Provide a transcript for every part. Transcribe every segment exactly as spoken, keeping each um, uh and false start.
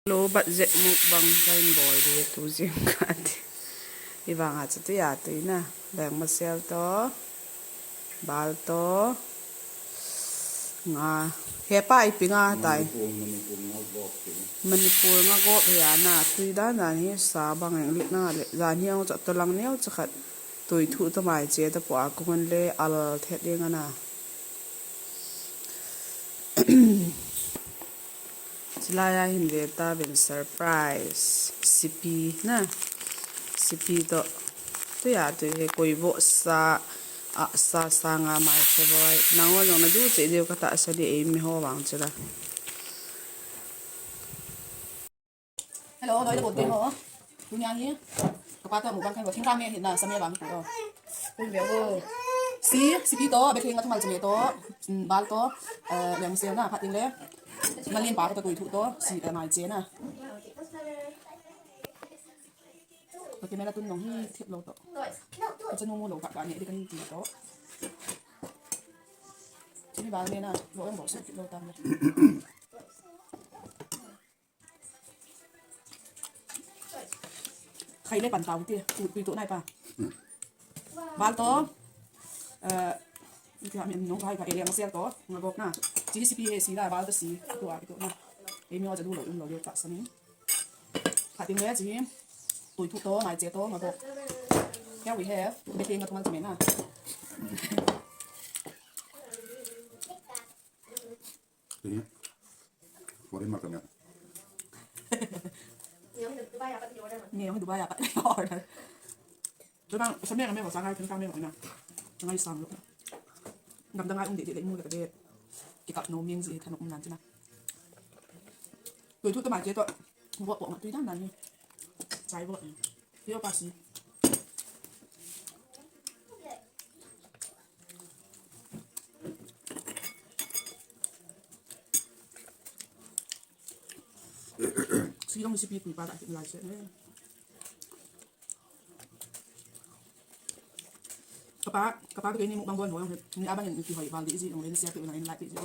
Low budget mukbang kahin bol ding tu jing kati. Ivang a chu tuia tuina. Leng masel to. Bal to. Nga. Hepa ipi nga tai. Manipur, Manipur nga gop hi. Manipur nga gop hi ana. Tui dan dan hi sa bang eng lik na le. Jan hi ang chu tolang neo chu khat. Tui thu to mai che to po a kuman le al thet ding ana. Chulai a hin ve ta ven surprise. Sipi na. Sipi to. Tuia tui hi koi vo sa. A sa sa nga my favorite. Nangho jong na du che deu kata sa di ei mi ho vang chula. Hello, noi le bonte ho. Tunia hi. Kapa to mukbang kahin bol. Thingkang me hin na, sa me vang hi to. Tui ve o. Si, sipi to, betheng a thumal chame to. Mm, bal to. Eh, leng masel na, phat ding le. Nalin pa to, tui thu to. Si, eh, mai che na. Ka camera tun nong hi thip lou to. Ka chanu mu lou ka ka ne di kan ti to. Chini bal ne na, lo ang bol se thip lou tam le. Khai le pan tau ti, tu tu to nai pa. Bal to. Eh, iti ha min nong khai ka area masel to, nga gop na. Chi sipi he si la bal to si, tu a tu na. Ei mi o ja du lou, um lou le ta sa ni. Phat ding le chi. Tui thu to, mai che to, nga bok. Here we have, betheng a thumal chame na. Ini. Boleh makan ya. Ni, Dubai a pat order. Tuna, sa me, me, sa ngai, tuna me, na. Ngai sang lo. Gam dang ai um de, de, le, mu le, de. Kikap no, ming, ji, thanop, um, nan, tina. Tui thu, tama, je, to. Bo, bo, ma, tui, dan, dan, ni. Chai, bo, ni. Yo, pa, si. Si, long, si, pi, pi, pa, ta, ki, lai, se, ne. Kapa, kapa tu kei ni mukbang bol mo, ni abang ni kihoi bal di ji, ni share tu na like di ji.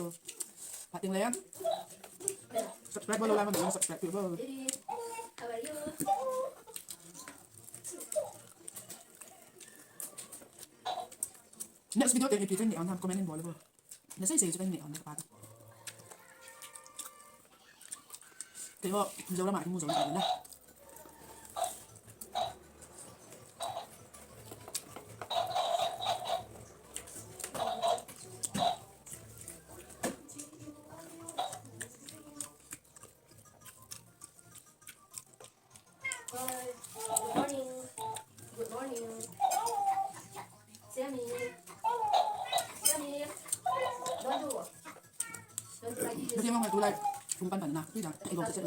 Pating le. Subscribe bol la, subscribe tu bol. Next video te ni pi ni on ham comment bol bol. Nasei sei chu kan nei on ka pa ta. Keiho, Mizoram a kimu jou na. Good morning. Good morning. Sammy. Sammy. Don't do. Don't do like this. Kasi mo tulay, kung pan pan na, kita, ikaw sa.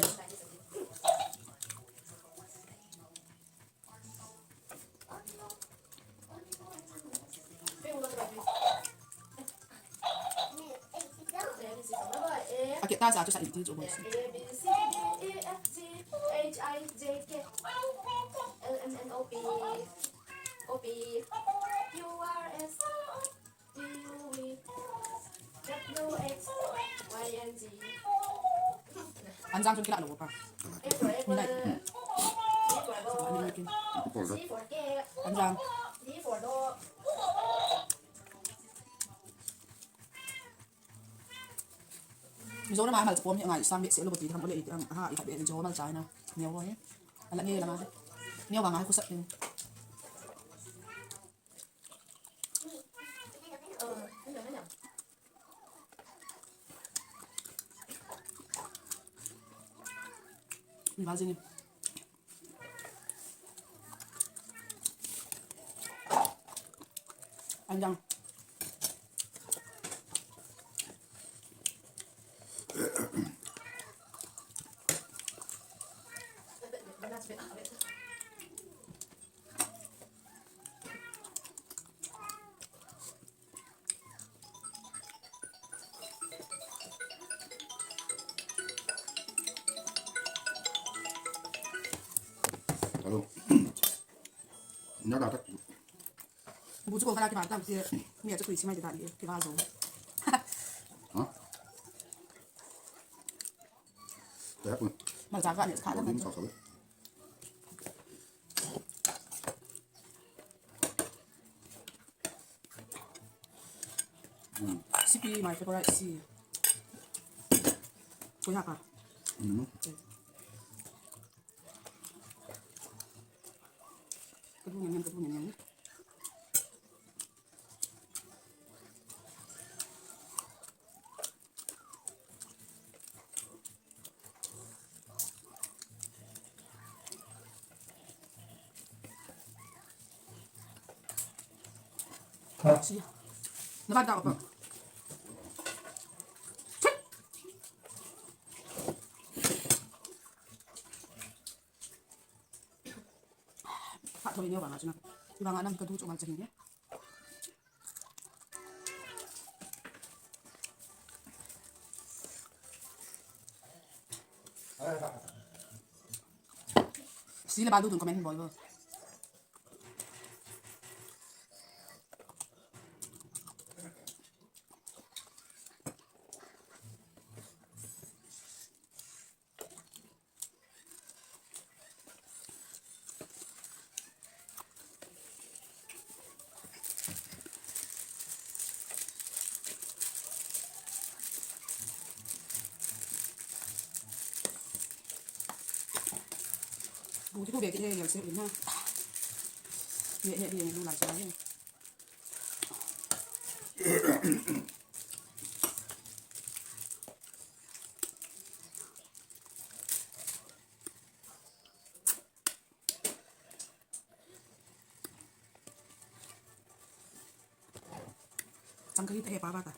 Akita sa ato sa inti jo boss. A, B, C, D, E, F, G, H, I, J, K, L, M, N, O, P, O, P, Q, R, S, T, U, V, W, X, Y, and Z. Anjang chun kila lo pa. A for apple. B for ball. C for cat. Anjang. D for dog. Mizoram a malcha pom hi ngai sang behseh lou ti ham ole ti ham ha i khat be jo malcha na. Neo ho hi. Ala nge lama. Neo vang a hi khosah in. Ni ba jing. Anjang. Hello. Nya da tak. Bu chu ko kala ki ba tam ti. Mi a chu tui si mai ti ta ni. Ki ba jo. Ha? Te ha pun. Malcha ka ne kha da. Sipi, my favorite si. Koi ha ka. Ka bu nyan nyan, ka bu nyan nyan. Siya. Nakada ko pa. Phat thoi neo vanga chuna. Ivanga nang kadu chu ngal chahi ne. Sila badu dun comment bol bo. Bu chu ve kit e, yel se in ha. Ye ye ye lu lai sa ye. Chang ka hi ta he pa ba ta.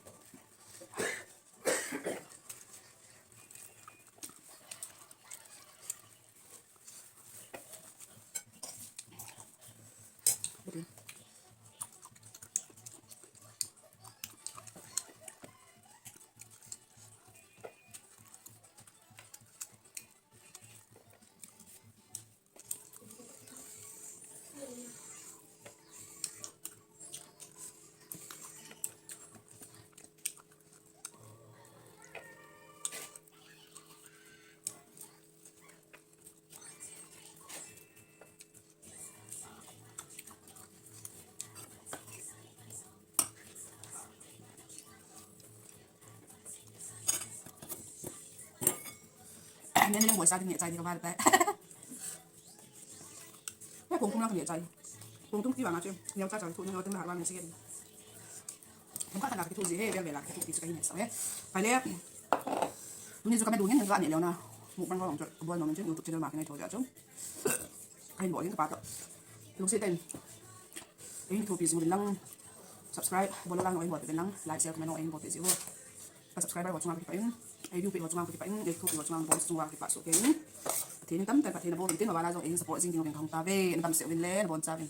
Nene le moi sa ding neh chai ding ka val pai. Neh kong tum lang ka neh chai. Kong tum ti vang a chu. Neo cha chai thu neo ting la vang neh chai. Kum khat khat na ka kithu ji he, vel vel a ka kithu ti chu ka hin neh sa he. Pai le. Tuni chu ka me dungin ka neh leo na. Mukbang ka bol nom in chu YouTube channel ma ka neh tho ja chu. Ka hin bol in ka pa to. Lungset in. Ka hin kithopi jing uvin lang. Subscribe bol lang, nong hin bol peh uvin lang. Like, share, comment nong hin bol peh jing uvin. Ka subscriber ho chunga ka kipah in. Ei view peh ho chunga ka kipah in. Ei kithopi ho chunga, nabonchauva ka kipah soh kei in. Pathen in tamtah in phatthei nabol uvin tin, mavang a jong ei support jing ding uvin kahung tave. Nabonchauvin le, nabonchauvin.